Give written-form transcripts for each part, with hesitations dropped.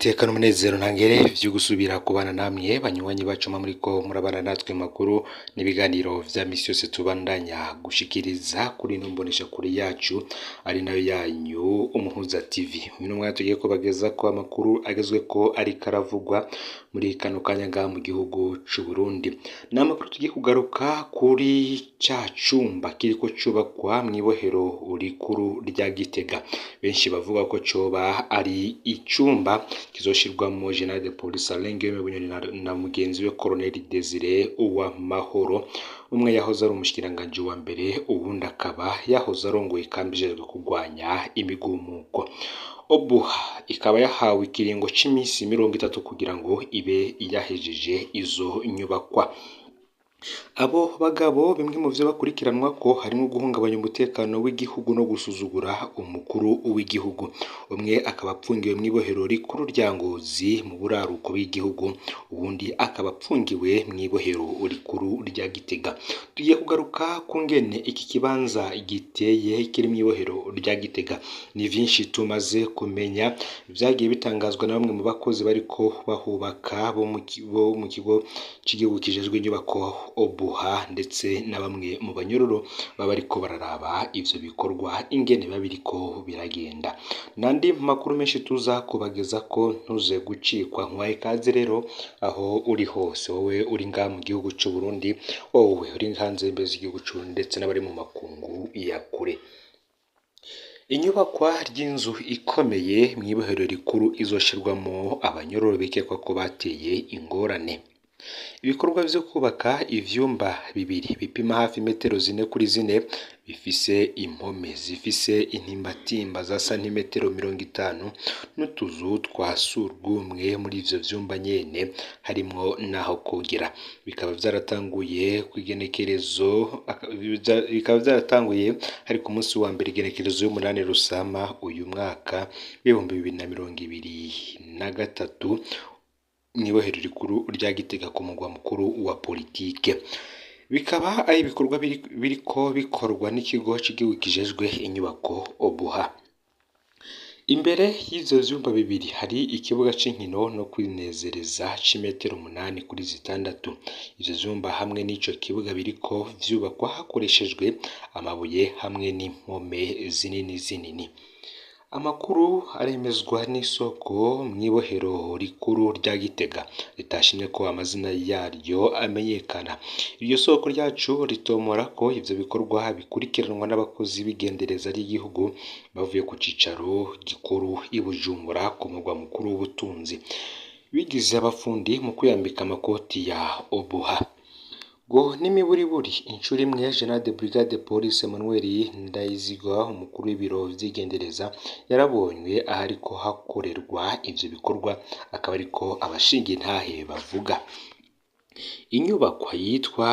Niteka n'umunezero ntangere vyo gusubira kubana namwe banywanyi bacu muriko murabana natwe makuru n'ibiganiro vya misi yose tubandanya gushikiriza kuri ino mboneshakure yacu ari nayo yanyu Umuhuza TV. Uyu mwanya tugiye kubagezako amakuru agezweko ariko aravugwa muri kano kanya ngaha mu gihugu c'u Burundi. Ni amakuru tugiye kugaruka kuri ca cumba kiriko cubakwa mw'ibohero rikuru rya Gitega. Benshi bavuga ko coba ari icumba kizoshirwamwo General de Police Alain Guillaume Bunyoni na mugenzi we Colonel Desire Uwamahoro, umwe yahoze ari umushikiranganji wa mbere, uwundi akaba yahoze arongoye ikambi ijejwe kurwanya imigumuko. Obuha ikaba yahawe ikiringo c'imisi 30 kugira ngo ibe yahejeje izo nyubakwa. Abo bagabo bimwe mu vyo bakurikiranwa ko harimwo guhungabanya umutekano w'igihugu no gusuzugura umukuru w'igihugu. Umwe akaba apfungiwe mw'ibohero rikuru rya Ngozi mu buraruko bw'igihugu, uwundi akaba apfungiwe mw'ibohero rikuru rya Gitega. Tugiye kugaruka ku ngene iki kibanza giteye kiri mw'ibohero rya Gitega. Ni vyinshi tumaze kumenya vyagiye bitangazwa na bamwe mu bakozi bariko bahubaka bo mu kigo c'igihugu kijejwe inyubako Obuha, ndetse na bamwe mu banyororo baba bariko bararaba ivyo bikorwa ingene biba biriko biragenda. N'andi makuru menshi tuza kubagezako, ntuze gucikwa. Nkuhaye ikaze rero aho uri hose, wowe uri ngaha mu gihugu c'u Burundi, wowe uri hanze y'imbibe z'igihugu c'u Burundi, ndetse n'abari mu makungu ya kure. Inyubakwa ry'inzu ikomeye mw'ibohero rikuru izoshirwamwo abanyororo bikekwa ko bateye ingorane. Ibikorwa vyo kubaka ivyumba bibiri bipima hafi metero 4 kuri 4 bifise impome zifise intimbatimba za santimetero 50 n'utuzu twa surwumwe muri ivyo vyumba nyene harimwo n'aho kogera. Bikaba vyaratanguye kw'igenekerezo bikaba vyaratanguye hari ku munsi wa mbere igenekerezo y'umunani Rusama uyu mwaka w'2023 mw'ibohero rikuru rya Gitega ku mugwa mukuru wa politike. Bikaba ari ibikorwa biriko bikorwa n'ikigo c'igihugu kijejwe inyubako Obuha. Imbere y'ivyo vyumba bibiri hari ikibuga c'inkino no kwinezereza c'imetero 8 kuri 6. Ivyo vyumba hamwe n'ico kibuga biriko vyubakwa hakoreshejwe amabuye hamwe n'impome zinini zinini. Amakuru aremezwa n'isoko mw'ibohero rikuru rya Gitega ritashimye ko amazina yaryo amenyekana. Iryo soko ryacu ritomora ko ivyo bikorwa bikurikiranwa n'abakozi b'igendereza ry'igihugu bavuye ku cicaro gikuru i Bujumbura ku mugwa mukuru w'ubutunzi, bigize abafundi mu kwiyambika amakoti ya Obuha. Ngo n'imiburiburi incuro imwe General de Brigade Police Emmanuel Ndayizigwa, umukuru w'ibiro vy'igendereza, yarabonywe ahariko hakorerwa ivyo bikorwa, akaba ariko abashinga intahe bavuga. Inyubakwa yitwa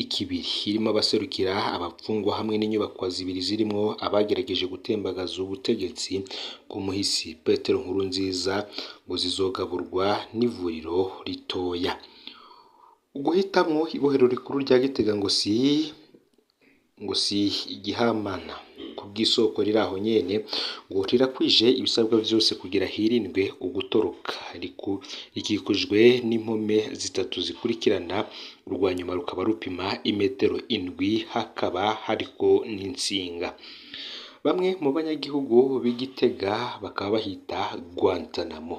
Ikibiri irimwo abaserukira abapfungwa hamwe n'inyubakwa zibiri zirimwo abagerageje gutembagaza ubutegetsi bw'umuhisi Petero Nkurunziza ngo zizogaburwa n'ivuriro ritoya. Uguhitamwo ibohero rikuru rya Gitega ngo si igihamana kubw'isoko riri aho nyene, ngo rirakwije ibisabwa vyose kugira hirindwe ugutoroka. Rikikujwe n'impome zitatu zikurikirana, urwa nyuma rukaba rupima imetero 7, hakaba hariko n'intsinga. Bamwe mu banyagihugu b'i Gitega bakaba bahita Guantanamo.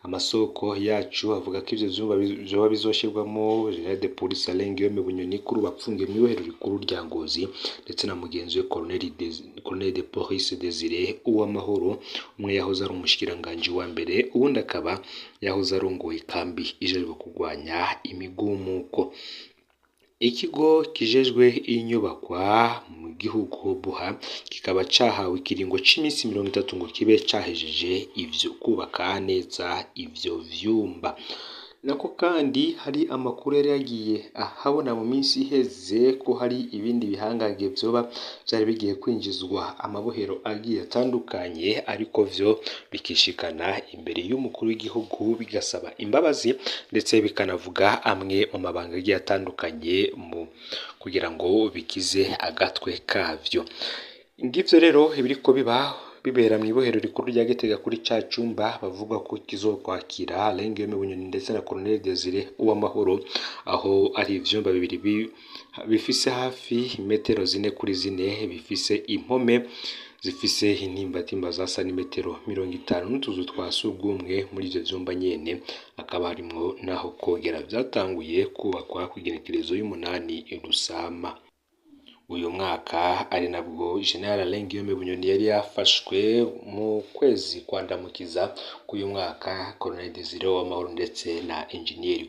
Amasoko yacu avuga ko ivyo vyumba vyoba bizoshirwamwo General de Police Alain Guillaume Bunyoni kuri ubu apfungiwe mw'ibohero rikuru rya Ngozi, ndetse na mugenzi we Colonel de Police Desire Uwamahoro, umwe yahoze ari umushikiranganji wa mbere, uwundi akaba yahoze arongoye ikambi ijejwe kurwanya imigumuko. Ikigo kijejwe inyubakwa mu gihugu Obuha kikaba cahawe ikiringo c'imisi 30 ngo kibe cahejeje ivyo kubaka neza ivyo vyumba. Nako kandi hari amakuru yari yagiye ahabona mu minsi iheze ko hari ibindi bihangange vyoba vyari bigiye kwinjizwa amabohero agiye atandukanye, ariko vyo bikishikana imbere y'umukuru w'igihugu bigasaba imbabazi, ndetse bikanavuga amwe mu mabanga agiye atandukanye mu kugira ngo bikize agatwe kavyo. Ngivyo rero ibiriko biba bibera mw'ibohero rikuru rya Gitega kuri ca cumba bavuga ko kizokwakira Alain Guillaume Bunyoni ndetse na Colonel Desire Uwamahoro, aho ari ivyumba bibiri bifise hafi imetero 4 kuri 4, bifise impome zifise intimbatimba za santimetero 50 n'utuzu twa sugumwe. Muri ivyo vyumba nyene hakaba harimwo n'aho kogera. Vyatanguye kubakwa kw'igenekerezo y'umunani Rusama uyu mwaka, ari nabwo General Alain Guillaume Bunyoni yari yafashwe mu kwezi kwa Ndamukiza k'uyu mwaka. Colonel Desire Uwamahoro ndetse na Engineer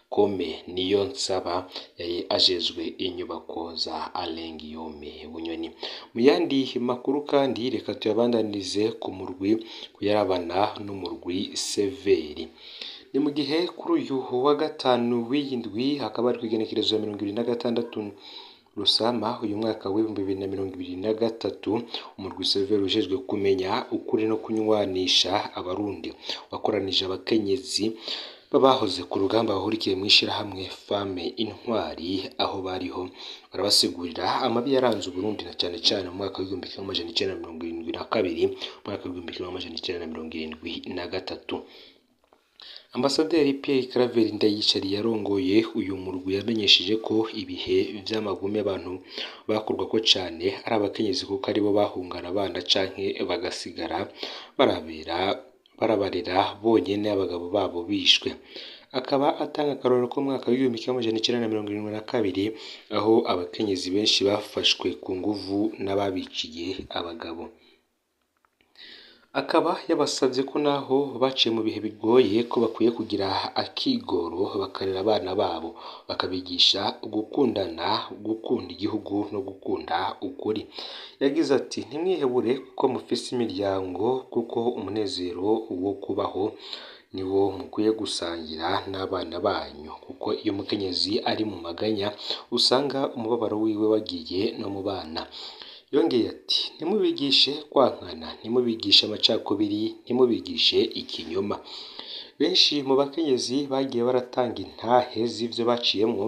Kome Niyonsaba yari ajejwe inyubako za Alain Guillaume Bunyoni. Mu yandi makuru kandi, reka tuyabandanirize ku murwi kuyarabana n'umurwi Severi. Ni mu gihe kuri uyu wa gatanu w'iyi ndwi, hakaba hari kw'igenekerezo ya 26 Rusama uyu mwaka w'2023, umurwi Severi ujejwe kumenya ukuri no kunywanisha Abarundi wakoranije abakenyezi b'abahoze ku rugamba bahurikiye mw'ishirahamwe Femme Intwari, aho bariho barabasigurira amabi yaranze Uburundi na cane cane mu mwaka w'1972, umwaka w'1973. Ambasaderi Pierre Claver Ndayicariye yarongoye uyu murwi yamenyesheje ko ibihe vy'amagume abantu bakorwako cane ari abakenyezi, kuko aribo bahungana abana canke bagasigara barabera barabarera bonyene abagabo babo bishwe. Akaba atanga akarorero ko mu mwaka w'1972, aho abakenyezi benshi bafashwe ku nguvu n'ababiciye abagabo. Akaba yabasavye ko naho baciye mu bihe bigoye, ko bakwiye kugira akigoro bakarera abana babo, bakabigisha gukundana, gukunda igihugu no gukunda ukuri. Yagize ati: "Ntimwihebure kuko mufise imiryango, kuko umunezero wo kubaho niwo mukwiye gusangira n'abana banyu, kuko iyo umukenyezi ari mu maganya usanga umubabaro wiwe wagiye no mu bana." Yongeye ati: "Ntimubigishe kwankana, ntimubigishe amacakubiri, ntimubigishe ikinyoma." Benshi mu bakenyezi bagiye baratanga intahe z'ivyo baciyemwo,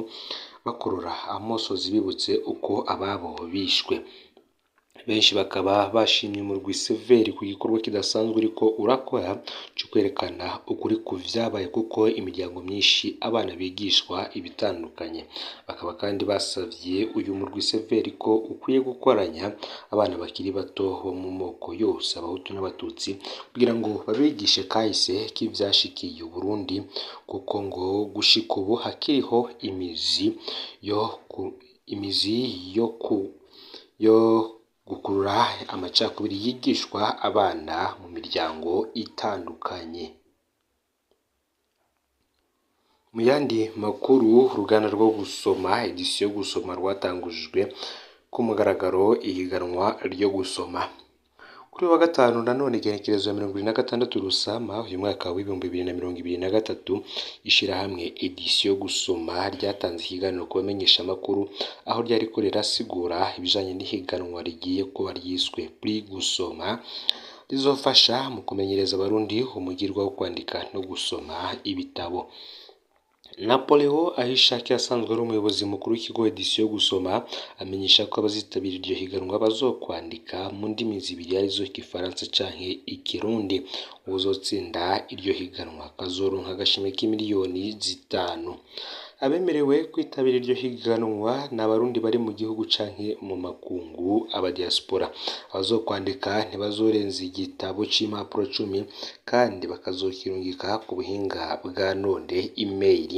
bakorora amosozi bibutse uko ababo bishwe. Benshi bakaba bashimye umurwi Severi ku gikorwa kidasanzwe uriko urakora co kwerekana ukuri ku vyabaye, kuko imiryango myinshi abana bigishwa ibitandukanye. Bakaba kandi basavye uyu murwi Severi ko ukwiye gukoranya abana bakiri bato bo mu moko yose, Abahutu n'Abatutsi, kugira ngo babigishe kahise k'ivyashikiye Uburundi, kuko ngo gushika ubu hakiriho imizi yo gukurura amacakubiri yigishwa abana mu miryango itandukanye. Mu yandi makuru, uruganda rwo gusoma Edisiyo Gusoma rwatangujwe ku mugaragaro ihiganwa ryo gusoma. Kuri uyu wa gatanu nanone, igenekerezo ya 26 Rusama uyu mwaka w'2023, ishirahamwe Edisiyo Gusoma ryatanze ikiganiro ku bamenyeshamakuru, aho ryariko rirasigura ibijanye n'ihiganwa rigiye kuba ryiswe Prix Gusoma, rizofasha mu kumenyereza Abarundi umugirwa wo kwandika no gusoma ibitabo. Napoleon Ahishakiye, asanzwe ari umuyobozi mukuru w'ikigo Edisiyo Gusoma, amenyesha ko abazitabira iryo higanwa bazokwandika mu ndimi zibiri, arizo Igifaransa canke Ikirundi. Uwuzotsinda iryo higanwa akazoronka agashimwe k'imiliyoni 5. Abemerewe kwitabira iryo higanwa ni Abarundi bari mu gihugu canke mu makungu, aba diaspora. Abazokwandika ntibazorenza igitabo c'impapuro 10, kandi bakazokirungika ku buhinga bwa none, email,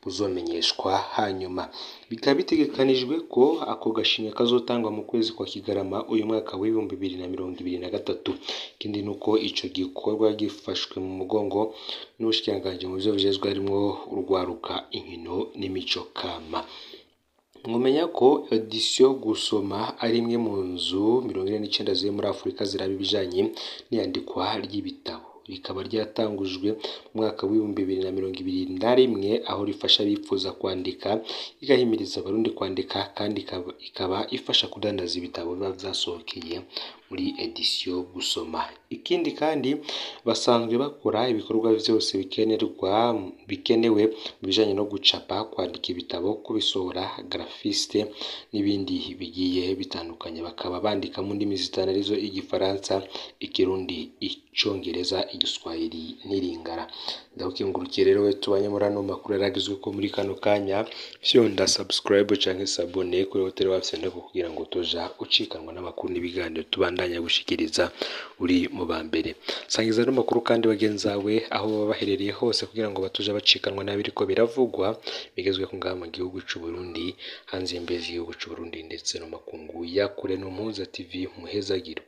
buzomenyeshwa hanyuma. Bikaba bitegekanijwe ko ako gashimwe kazotangwa mu kwezi kwa Kigarama uyu mwaka w'2023. Ikindi nuko ico gikorwa gifashwe mu mugongo n'ubushikiranganji mu vyo bujejwe, harimwo urwaruka, inkino n'imico kama. Mwomenya ko Edisiyo Gusoma ari imwe mu nzu 49 ziri muri Afurika ziraba ibijanye n'iyandikwa ry'ibitabo. Rikaba ryatangujwe mu mwaka w'2021, aho rifasha abifuza kwandika, igahimiriza Abarundi kwandika, kandi ikaba ifasha kudandaza ibitabo biba vyasohokeye muri Edisiyo Gusoma. Ikindi kandi basanzwe bakora ibikorwa vyose bikenerwa bikenewe mu bijanye no gucapa, kwandika ibitabo, kubisohora, graphiste n'ibindi bigiye bitandukanye. Bakaba bandika mu ndimi zitanu arizo igifaransa, ikirundi, icongereza, igiswahili n'iringara. Ndagukengurukiye rero we tubanye muri ano makuru yaragizwe ko muri kano kanya, fyonda subscribe canke s'abonner kuri hoteli wafyondeko kugira ngo utoja ucikanwa n'amakuru n'ibiganiro tubandanya gushikiriza uri mu ba mbere. Sangiza ano makuru kandi bagenzawe aho baba baherereye hose kugira ngo batoja bacikanwa n'abiriko biravugwa bigezweho ngaha mu gihugu c'u Burundi, hanze y'imbibe z'igihugu c'u Burundi ndetse no makungu ya kure. No Mpuza TV, muhezagirwe.